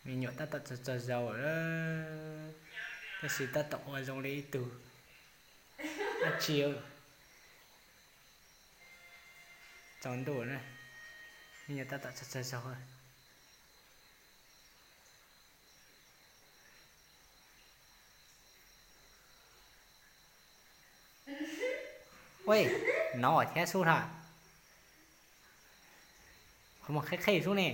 Me nyuam tab tom tsaug tsaug zog lawm, tab sis tab tom ua zoo li ib tug dab tsi. Tsaus ntuj na, me nyuam tab tom tsaug tsaug zog. Ua, nov thiab xub hla. Qhov muag qhib qhib xub ne.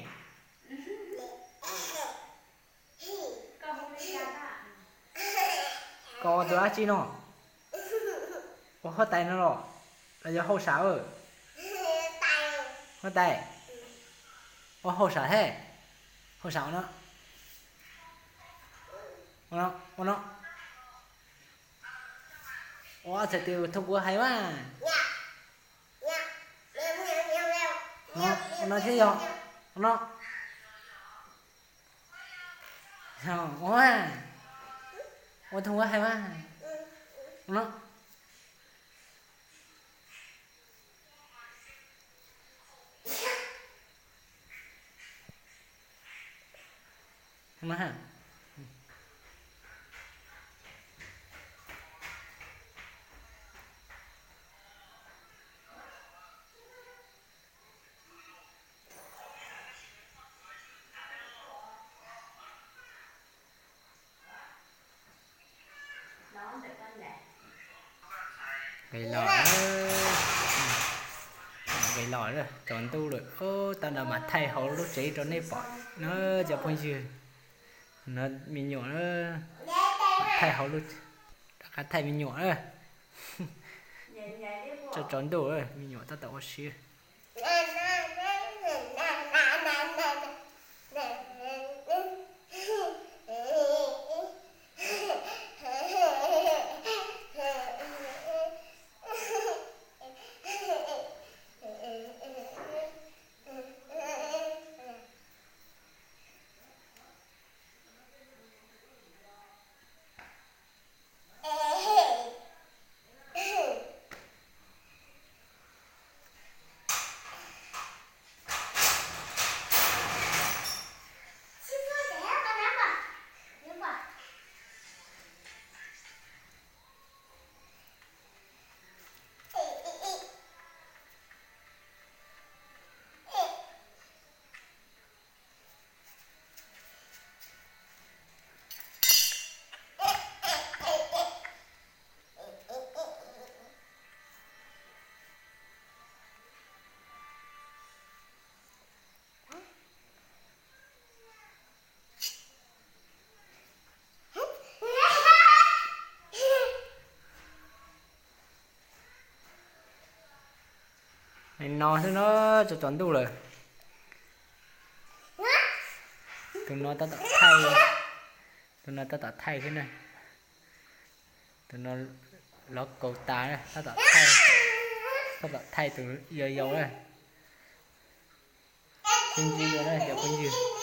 Koj ua tus dab tsi no? Ua huab tais no los? Los yog hauj sam? Huab tais, ua hauj sam thiab. Hauj sam ua no, ua no, ua no. Ua txhais tes thoob kuv hais mas. Ua no thiab yog, ua no. Ua, ua thoob kuv hais mas. Ua no. Nqis los, nqis los, tsaus ntuj lawm, tab sis mas thaij hauv lub tsev rau nej pom na cov phooj ywg. No me nyuam, thaij hauv, rov qab thaij me nyuam na. Tsaus ntuj, me nyuam tab tom ua si. No xwb no, tsaus tsaus ntuj lawm. Tus no tab tom thaij, tus no tab tom thaij thiab na. Tus no lov kaus tas, tab tom thaij tus yau yau na. Sib ntsib dua na cov phooj ywg.